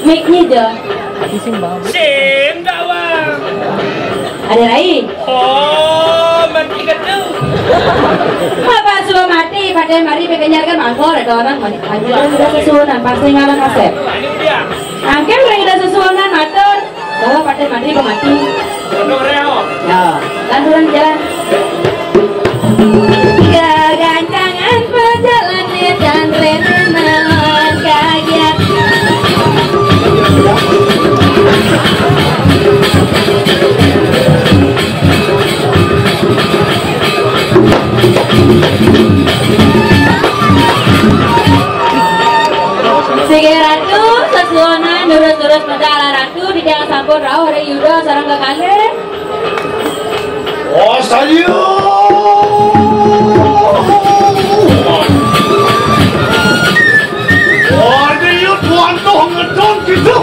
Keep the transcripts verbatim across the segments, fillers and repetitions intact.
Miknya aja. Sing, Bang. Ada lain? Oh, mati ketu. Apa suruh mati, pada mari pekenyar kan mangkor, ada orang mati. Ada orang udah sesuunan, pasti ngalah kasep. Ini dia. Angke udah sesuunan, matur. Bawa pada mati, mati. Bodoh, Reo. Ya, lanturan jalan. Kegancangan perjalanan dan rena kaget. Sige Ratu, sesuunan, lurus-lurus pada ala Ratu, di jangan sampun rauh, Rey Yuda, sareng kekalih. Oh, saya. Wah, dia tuan tuh ngedon gitu.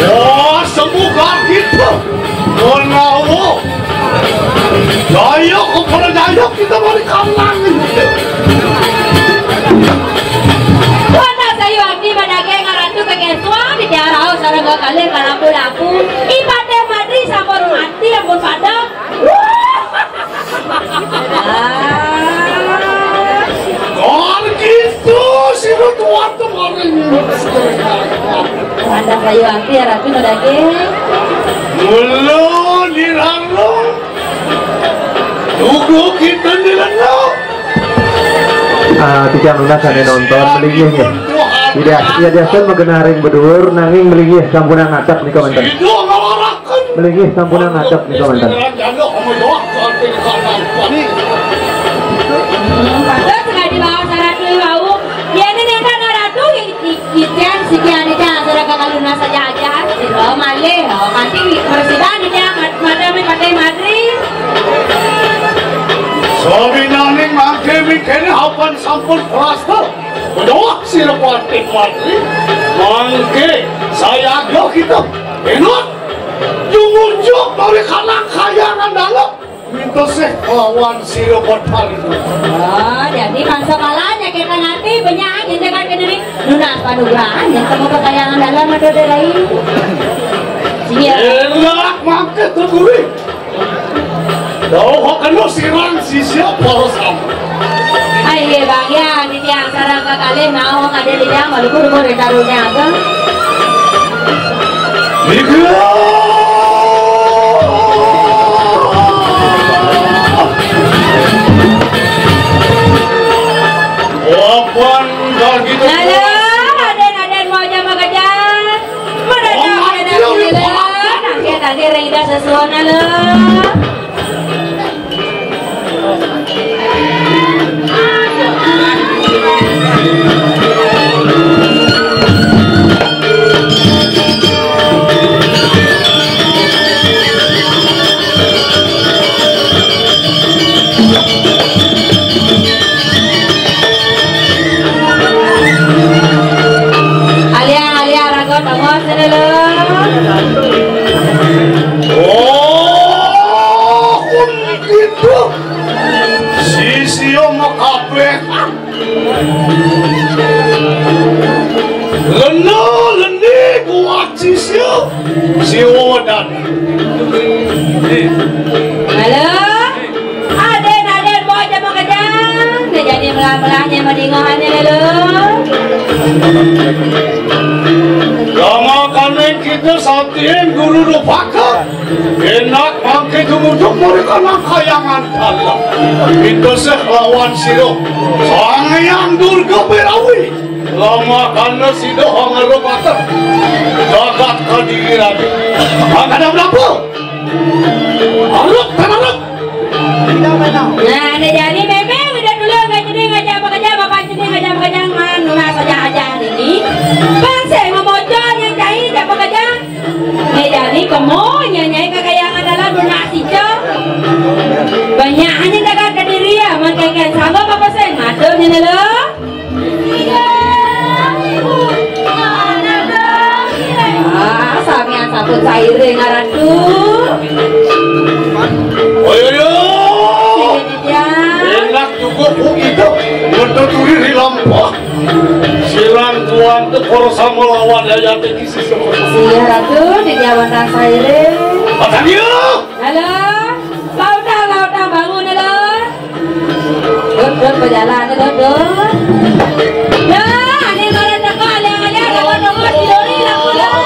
Wah, semoga gitu. Menawa. Daya kepada daya kita balik kanan. Wanda sayu abdi madage ngaratu kekesuan di tiara sareng kekalih kalapu-lapu. Ipate Madri sampun mati ampun pada. Kor gitu si tuan kemarin. Wanda sayu abdi ya Ratu madage. Mulu diranggung. Tunggu kita di lengau. Ah, titiang nunas sané nonton, melinggih nggih. Iya, iya, biasa magenah ring beduur, nanging melinggih sampunang ngadeg nika wénten. Melinggih sampunang ngadeg nika wénten. Patut sekali bawa saratu wau. Yéning nénten ratu, Ijen siki anika acara kakalunan saja aja. Sira malih, oh, kanthi presidan nika mat-, madami Patih Madri. Sawinaning mangke mikene apan sampun prasta. Bedoh sira Patih Madri. Mangke sayaga kita. Enot. Jumujuk mawi kanang kayangan dalem. Mintosih lawan sira Batari. Oh, jadi mangsa malah nyakitan ati, banyak aja jangan kena nih. Nunas panugrahan yang kamu kekayangan dalam ada dari. Iya. Elak mangke tuturi. Dauh kena sirang sisia para sama. Ayo, Bang, ya, di tiang sarang kekalih mau ada di tiang, walaupun umur kita runyam, Bang. Nika. Wapan daging. Halo, Raden, Raden, mau jam apa, Jan? Mana jam? Ada di dalam. Tangkir, tangkir, Rida sesuatu, halo. Alia, alia, ragot, tongos, lho. Oh, gitu. Sisia makabeh. Lena, leni, kuat sisia. Siwa dan. Halo. Aden, aden, bawa jama kejang. Dia jadi melah-melahnya madingohannya, lho. Lama kane kita satin guru rupaka. Enak mangke tumujuk mereka nang kayangan dalam. Kita seh lawan sira. Sang Hyang Durga Berawi. Lama kana sida hangarupaken jagat kadiri raja. Angkana berapa? Arep kan arep. Nah, nek jani memang udah dulu nggak jadi ngajak pekerja, bapak jadi ngajak pekerja, man, nunas aja aja ini. Bang, saya mau bocor yang cai, jak pekerja. Nek jani kemo, nyai kekayangan dalam nunas ijo. Banyak hanya jagat kadiri ya, man kengken sama bapak saya ngatur nih lho. Ah, samian sampun sairing, Ratu. Ayo, yo. Sini, Dijan. Enak cukup, Bu, itu. Betul turi di lampah. Silang tua Tante para sama lawan Yayate iki sesuk. Iya, Ratu, di Jawa Tansah Iring. Patang yo! Halo, Lauta, Lauta, bangun, halo. Dut, Dut, berjalan, Dut, Dut. Ya, ini barang teko, alia-alia, teko, teko, didori, laku, laku.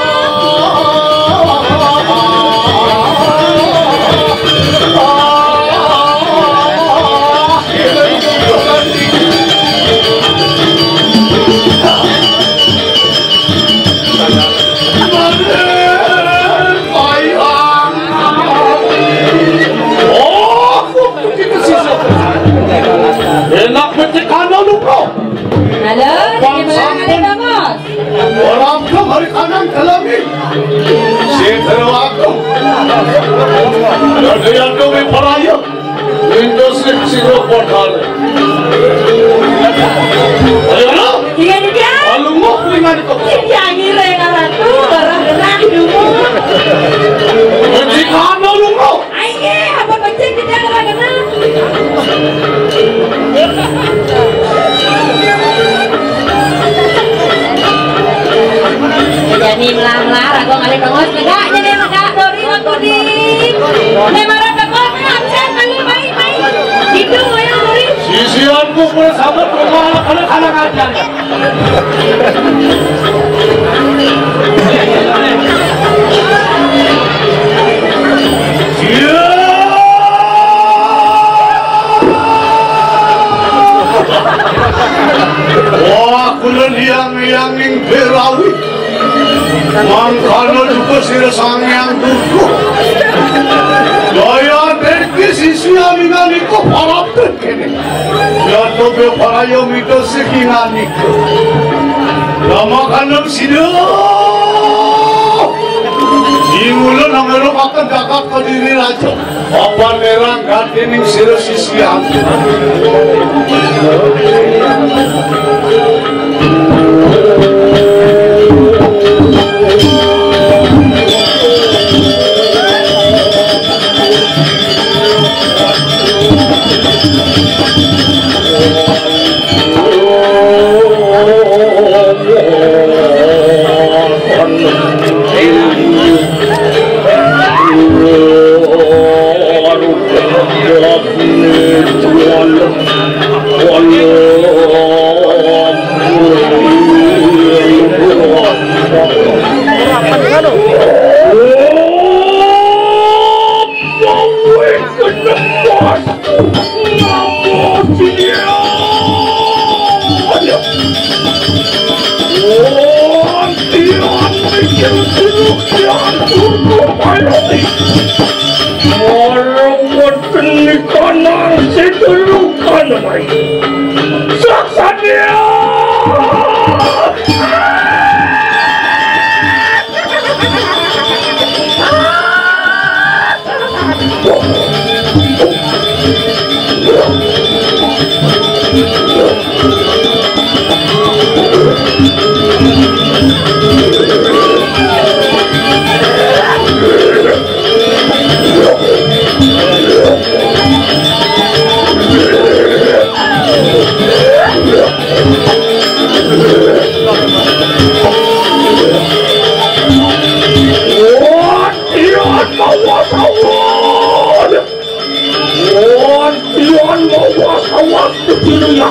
Enak becik kano lupa. Halo, bagaimana sampun. Kabar, Bos? Orang tuh hari kanan dalam ini. Si aku. Ada yang demi perayaan. Windows sing sira padha. Ayo, lo. Iya, iya. Alu, mau kuwi nganti kok. Iya, ngire, Ratu, ora kena hidupmu. Mesti kamu lu, kok. Ayo, apa becik tidak kena-kena? Jadi melar-melar, aku ngalih tongos, tidak, jadi tidak, dori, aku di. Nek marang teko, absen, kali, mai, mai. Itu, wayang, dori. Sisianku, kuwi sama, cuma anak-anak aja. Wah, kula liang-liang ning Berawi. Mangkana juga sira Sang Hyang Tugu. Daya dek sisi amingan iku parabden kene. Yadobya paraya mita siki nganika. Rama kandheng sida. Ingulun nang ero pakan kakak Kediri Raja. Papan nerang gatining sira sisian. Ora weteng ikanang setelukan wae. Saksania! Ion mawas awas. Ion, Ion mawas awas. Kecil ya.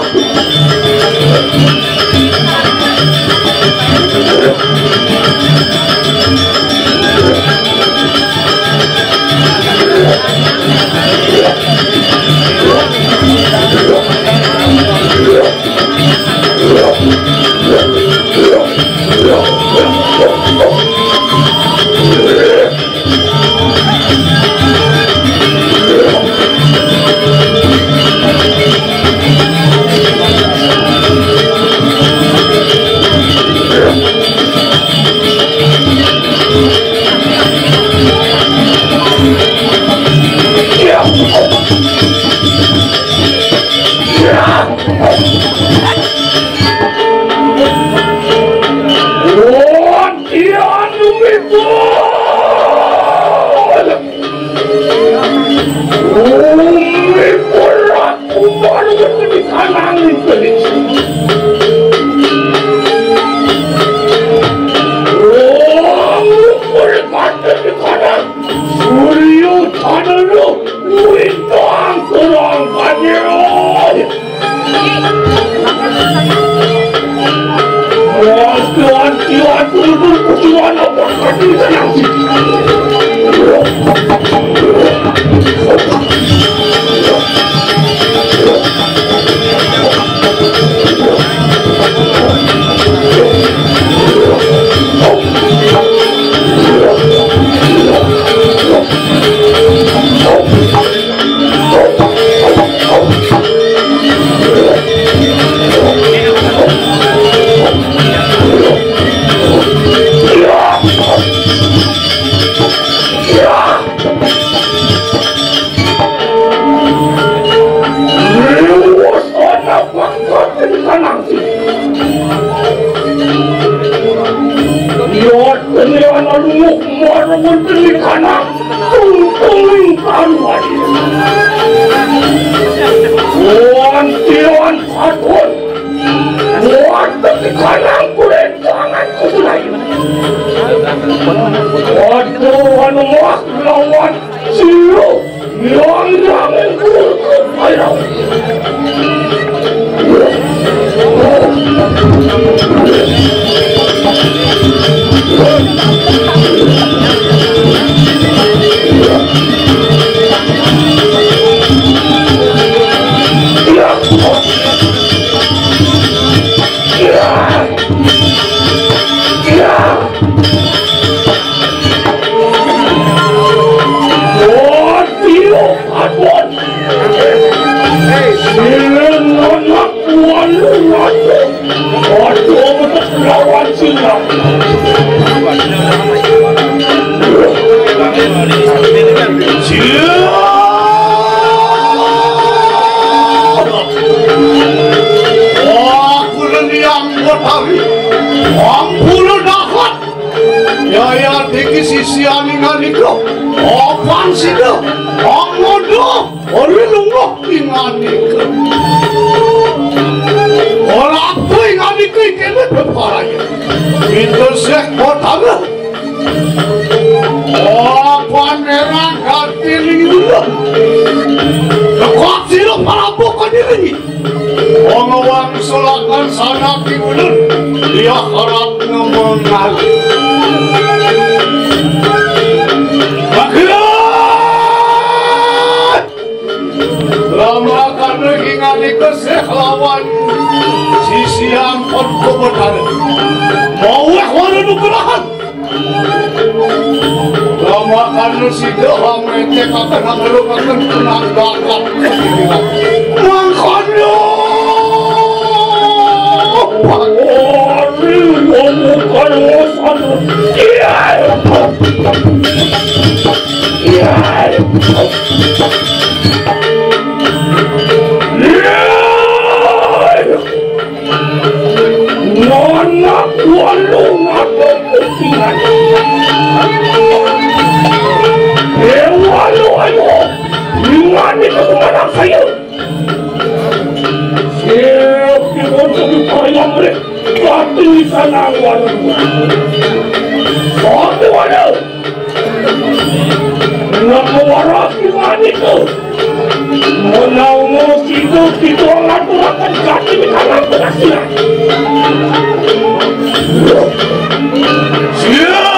Kalungguh marang wonten ing kanang tungtunging karuan. Wantian katon. Wonten ing kanang kurentangan kusunayan. Waduh, anu mah lawan sira. Yang yang Silang anak walu ratu. Waduh, untuk lawan Silang. Silang. Wah, kulo yang buat hari. Ampun, dahat. Yaya diki sisian ing ngandika, "Apan sida, angodo, ori lunga ing ngandika." Ora apa ing ngandika ing kene bebaraya. Pintu sek kotana. Apan erang katining ulun. Lekot sira parabuk kaniringi. Wong-wong sulakan sanak ing ulun, liya harap ngemengan. Bagus! Lama kana ing ngandika sih lawan sisi ampun kubetara. Maweh wara nugrahan. Lamakan sida amete kakang ngelukaken penanggakan. Mangkana. Pangori wong kaya sanu. Iya. Iya. Iya. Nanak walu ngatur kupingan. Eh, walu ayo. Ingani ke mana saya? Siap di bawah di payam deh. Pati sana walu. Satu walu. Nang waraki manika. Menawa sida kita ngaturaken jati di kalangan penasihat. Siap!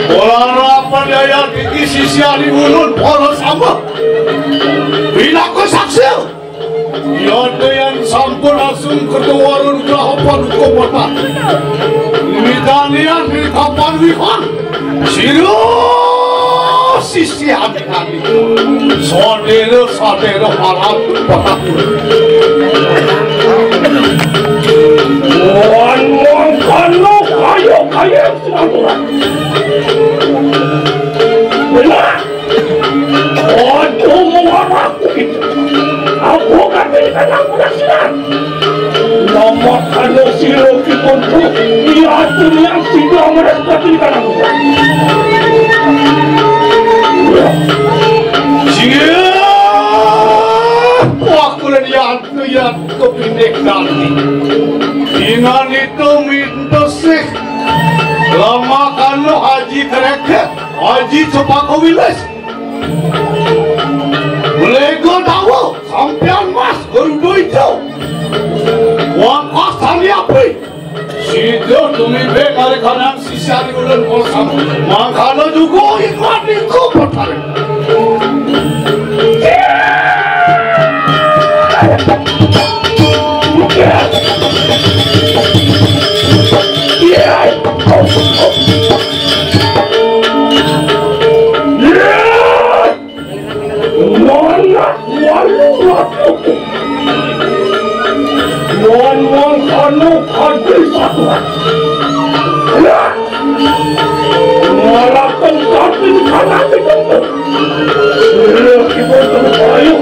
Bola rapan yaya tinggi sisi ari ulun, bola sama. Pinaka saksi. Yata yan sampun asung ketuwarun kahapan hukum mata. Mitanian di kapan wihan. Sira sisi hati-hati. Saudara-saudara parat parat. Wan mangkana kaya-kaya sinampuran. Benar. Aduh, muara kuwi. Aku kate di kanang penasihat. Nama kana sira kituntu, iya dunia sida meres kate di kanang penasihat. Siap, aku lenian, lian kepindik nanti. Ingan itu mintesih. Lama kana Haji Kreket, Haji Cepaka Wilis. Lego tawa, sampean Mas Garuda Ijo. Wangkas tali api. Sida tumibe kali kanang sisian ulun kosam. Mangkana juga iklan itu bertarik. Mana walu ratu? Wan wang kanu kadri satuan. Ya! Ngalaken kadri kanan ditempuh. Sira kita terus ayo.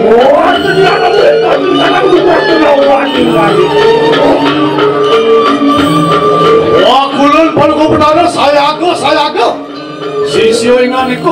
Wah, sedia mereka di sana lupa kena wani-wani.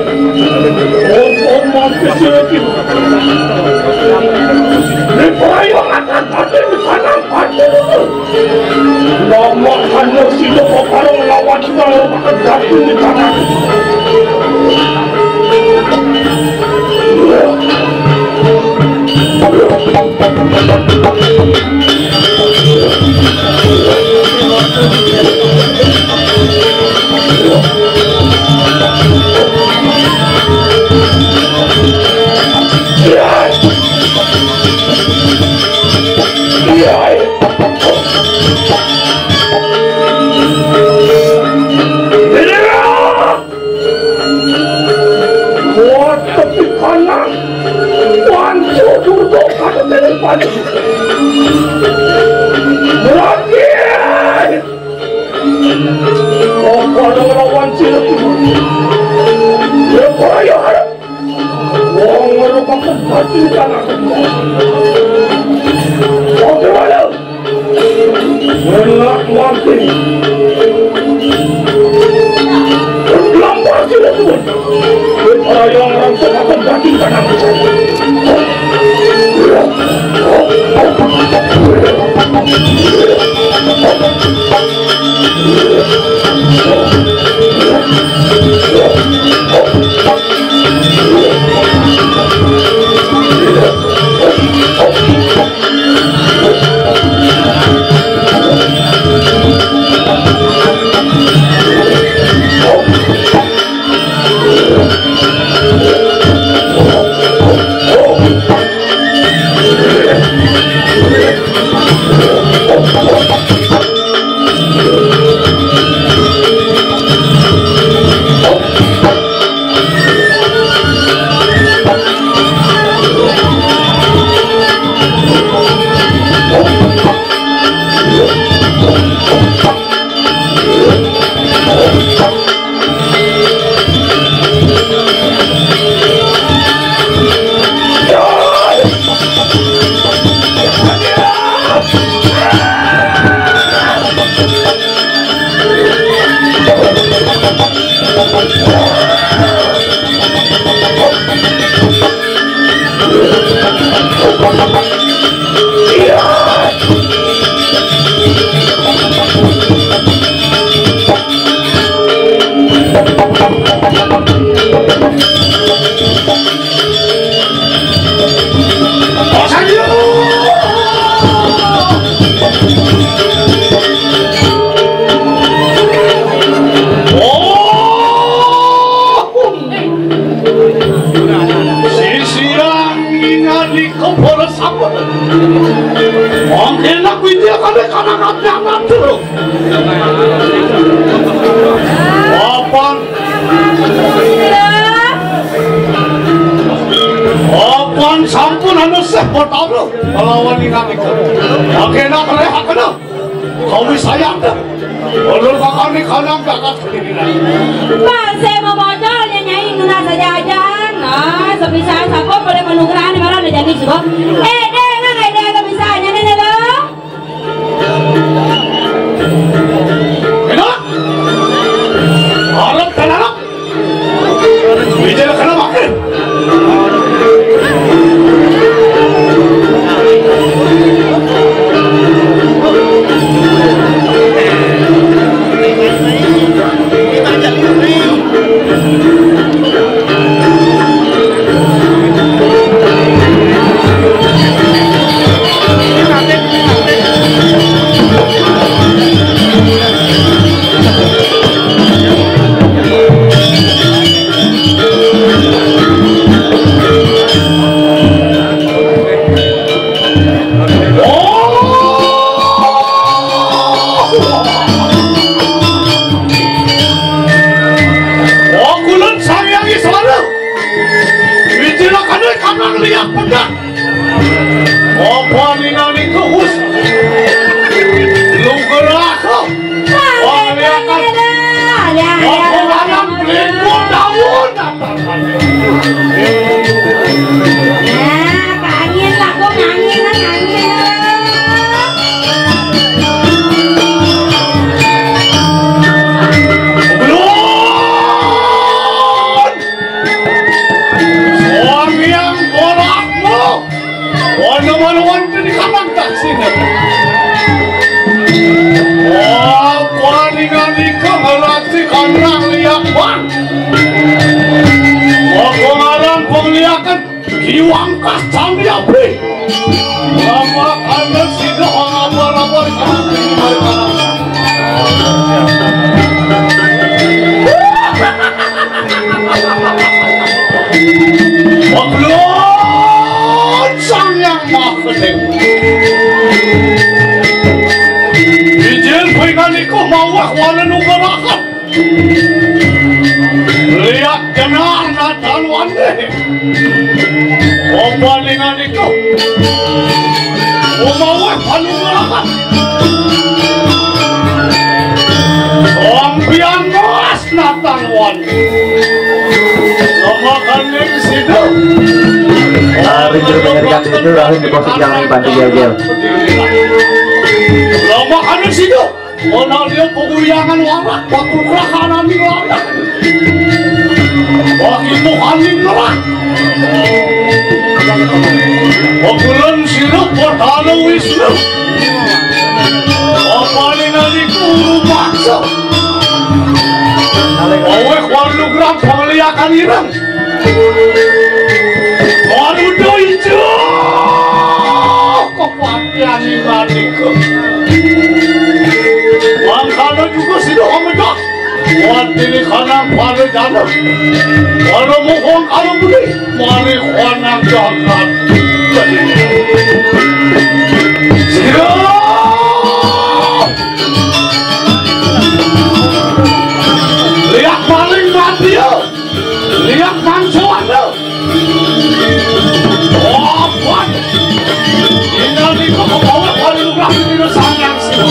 Opo mati sira iki? Ripaya akan mati di sana mati. Lama hanya sida kok karo nglawan kita lho, pakai daging di sana. Wah, tepi kanan. Wancu durga kata tepi panas. Berarti. Apa ada ngelawan cilek? Ya, para ya, harap. Wong ngerupakan hati tanah. Oke, walau. Enak mati. Lampar sila tuan. Para yang rangsang akan daging tanah. Sisirang ningali kepala sampun. Wong enak kuwi dia kan kanan ati anak terus. Apan? Apan sampun anu seh potalo lawan inang iku. Oke, nak rehakno. Kau sayang dah. Ulun bakani kanang bakat sendiri. Pan saya mau bocor ya nyai ngena saja aja. Nah, sebisa siapa boleh menugrahan malah udah jadi juga. Eh, deh, nggak kayak dia nggak bisa nyane lo. Enak. Arab dan Arab. Bicara kenapa? Oh, kulun Sang Hyang Iswara. Wijilakane kanang liak pedang. Apa ninani kuhus? Lugerako. Waliakan. Apa lanang peliput daun. Nah, angin lah, kok angin, angin. Belum. Suami yang kolakmu. Ono-ono wonten di kamar taksine. Apa ninani kaharati kanang liak bang. Apa ngaran pengliakan kiwang kacang yapi. Lama anda sida apa-apa di kamar. Maklun Sang Yang Maha Gedhe. Ijin pingan iku mawah wala nunggalaken. Liak jenar natan wande. Obalingan iku. Umawah panunggalaken. Sampiyan mas natan wande. Lama kaning sida. Ah, pinjuru pendidikan itu langsung diposting yang ini, Panti Gel-gel. Lama kaning sida. Ana dia peguyangan warak, waktu kerakanan di warak. Bagi Tuhan di neraka. Pagulan sira Batara Wisnu. Apa ninani guru paksa. Aweh warnu gram pengliakan ireng. Warudo ijo. Kepatihan iman iku. Mangkana juga sida omedot. Watine kanang pada jana. Para mohon kalau budi. Mari kanang jagat. Sira. Lihat paling mati ya. Lihat mansuan ya. Apa? Inal niko kebawa paling murah di dino sangyang sino.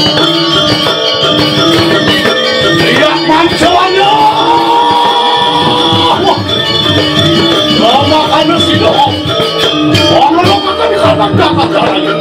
Lihat mansuan ya. Wah. Lama kanu sino. Wong lo makan di kandang dapat caranya.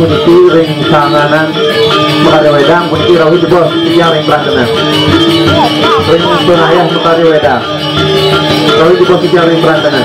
Puniki ring sanganan makari wedang, puniki rauh jebos titiang ring prantena. Ring pangayah makari wedang. Rauh jebos titiang ring prantena.